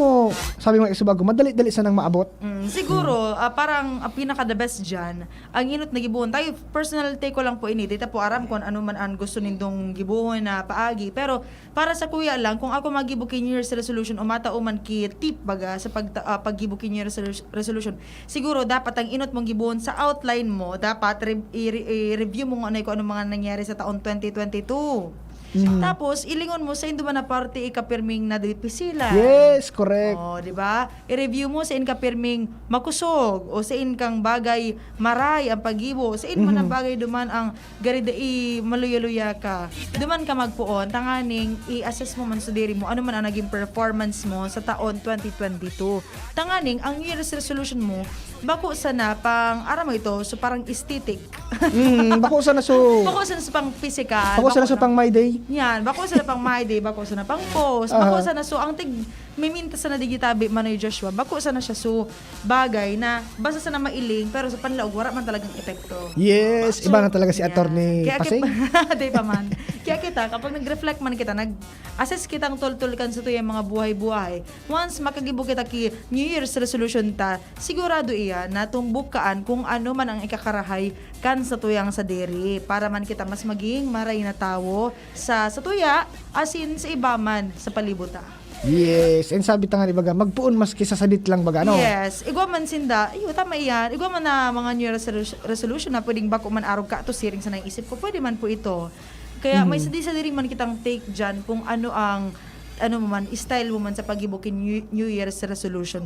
sabi mo, Isubago, madali-dali sanang maabot. Mm, siguro, Mm. ah, parang ang pinaka the best dyan, ang inot na gibohon. Tayo, personal take ko lang po ini. Di ta po aram kung ano man ang gusto nindong gibohon na paagi. Pero para sa kuya lang, kung ako magibo ki New Year's resolution o matao man ki tip baga sa pagta-, ah, paggibo ki New Year's resolu-, resolution, siguro dapat ang inot mong gibohon sa outline mo, dapat re-, i-re-, i-review mo nga na kung ano mga nangyari sa taon twenty twenty-two. Mm. Tapos, ilingon mo sa indo man na parte ikapirming nadipisilan. Yes, correct. Oh, di ba? I-review mo sa inkapirming makusog o sa inkang bagay maray ang paggibo. Sa in man ang Mhm. bagay duman ang gari dai maluya-luya ka. Duman ka magpoon, tanganing i-assess mo man sa diri mo, ano man ang naging performance mo sa taon twenty twenty-two. Tanganing, ang New Year's resolution mo, bako sana pang, aram mo ito, so parang aesthetic. Mm, bako sana so Bako sana sa pang physical, Bako sana bako sa na pang My Day. Yan, bako sana pang My Day, bako sana pang post, Aha. bako sana so ang tig miminta sana digitabi, Manoy Joshua, bako sana siya so bagay na basta sana mailing, pero sa panlaog, wala man talagang epekto. Yes, So, iba na talaga si yan. Attorney Kaya Pasing. kit-, di pa man. Kaya kita, kapag nag-reflect man kita, nag-assess kitang tol-tol kan sa tuyang mga buhay-buhay, once makagibo kita ki New Year's resolution ta, sigurado iyan na tumbok kaan kung ano man ang ikakarahay kan sa tuyang sadiri, para man kita mas maging maray na tawo sa, sa tuya, asin sa iba man sa palibot ta. Yes, and sabi ta nga, di ba, magpoon maski sa sadit lang, baga, ano? Yes, igwa man sinda, iyo, tama iyan. Igwa man na mga New Year's resolu-, resolution na pwedeng bako man arog ka, to siring sa naisip ko, pwede man po ito. Kaya may Mhm. sadi-sadi rin man kitang take dyan kung ano ang, ano mo man, style mo man sa pag-ibo ki New, New Year's resolution.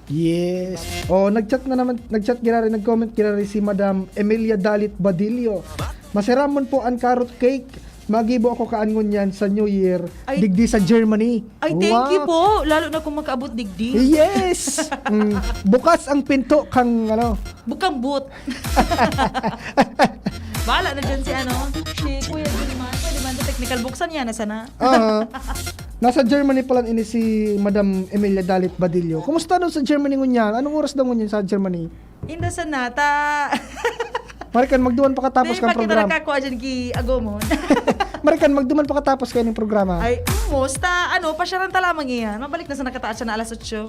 Yes. Oh, nag-chat na naman, nag-chat girari, nag-comment girari si Madam Emilia Dalit Badillo. Masiramon po ang carrot cake. Magibo ako kaan ngunyan sa New Year, Ay. digdi sa Germany. Ay, thank you Wow. po. Lalo na kung makaabot digdi. Yes! Mm. Bukas ang pinto kang, ano. Bukang boot. Bahala na dyan si, ano, si Kuya Jun man. Pwede man sa technical. Buksan niya na sana. Aha. Nasa Germany pala ini si Madam Emilia Dalit Badillo. Kumusta daw sa Germany ngunyan? Anong oras daw ngunyan sa Germany? Inda sana, ta... Marikan, magduman pakatapos Di kan pa kita programa. Nagkakwa dyan ki Agomon. Marikan, magduman pakatapos kayo ng programa. Ay, umos, ta, ano, pasyaran ta lamang iyan. Mabalik na sa nakataas siya na alas otso.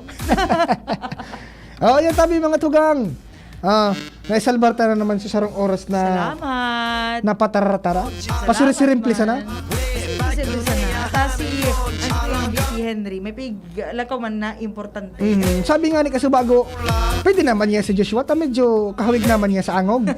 Oo, yan tabi mga tugang. Ah, naisalbar ta na naman sa sarong oras na Salamat. Napataratara. Pasuri-sirimple sana. Pasuri-sirimple sana. Kasi, ang Kuya Vicky Henry, may piglakaw man na importante. Mhm. Sabi nga ni Kasubago, pwede naman niya si Joshua, ta medyo kahawig naman niya sa angog.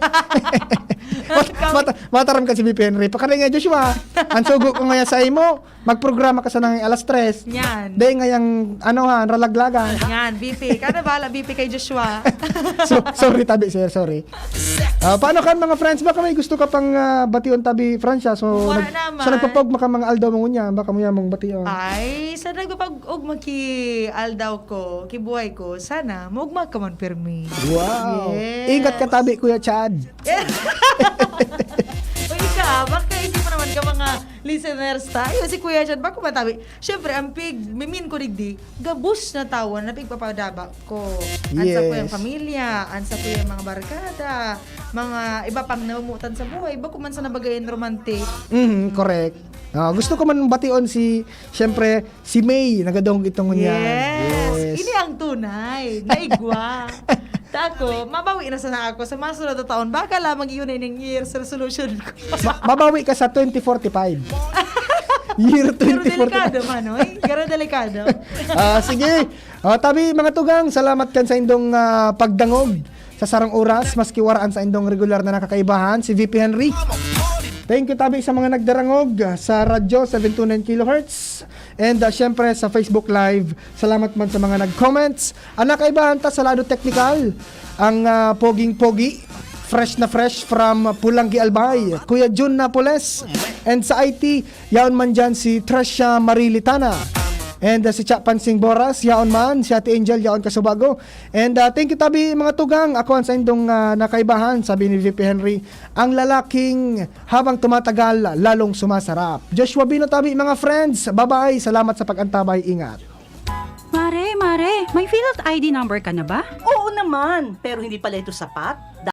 Mat- mata- mataram ka si V P Henry. Pakari nga, Joshua, ang sugo ko ngayon sa imo, magprograma ka sa nang alas tres. Yan. Dahil ngayang, ano ha, ralaglagan. Yan, V P. Kada bala, V P kay Joshua. So, sorry tabi, sir, sorry. Ah, paano kan mga friends? Baka may gusto ka pang ah, bation tabi, Francia. So, Wala nag- naman. so nagpapog maka mga aldaw mo ngunyan. Baka mo yan mong bation. Ay, sa nagpapag-ugma ki aldaw ko, kibuhay ko, sana, maugma ka man, Permi. Wow. Yes. Ingat ka tabi, Kuya Chad. O ika, baka isip mo naman ka mga listeners tayo, si Kuya Chad, bako matabi. Siyempre, ang pig, mimin ko digdi, gabos na tawa na pigpapadaba ko. Ansa ko yung Yes. Pamilya, ansa ko yung mga barkada, mga iba pang naumutan sa buhay, bako man sa nabagayan romantic. Mhm, correct. Ah, gusto ko man bation si, siyempre, si May, nagadongog itong ngunyan. Yes. Ini ang tunay na igwa. Tako, mabawi na sana ako sa mga sunod na taon. Baka lamang yun ay ng year's resolution ko. Ma- mabawi ka sa twenty forty-five. Year Pero twenty forty-five. Delikado man, oy. Pero delikado. Ah, sige. Ah, tabi, mga tugang, salamat kan sa indong ah, pagdangog sa sarong oras, maski waraan sa indong regular na nakakaibahan, si V P Henry. Thank you, tabi, sa mga nagdarangog sa radyo, seven two nine kilohertz. And ah, syempre, sa Facebook Live, salamat man sa mga nag-comments. Ang nakaibahan ta sa lado teknikal, ang ah, poging-pogi, fresh na fresh from Pulanggi Albay, Kuya Jun Napoles. And sa I T, yaon man dyan si Tresha Marie Litana. And ah, si Cha Pansing Boras, yaon man, si Ate Angel, yaon Kasubago. And ah, thank you tabi mga tugang, ako ang sa indong ah, nakaibahan, sabi ni V P Henry, ang lalaking habang tumatagal, lalong sumasarap. Joshua Bino tabi mga friends, bye-bye, salamat sa pag-antabay, ingat. Mare, Mare, may PhilHealth I D number ka na ba? Oo naman, pero hindi pala ito sapat.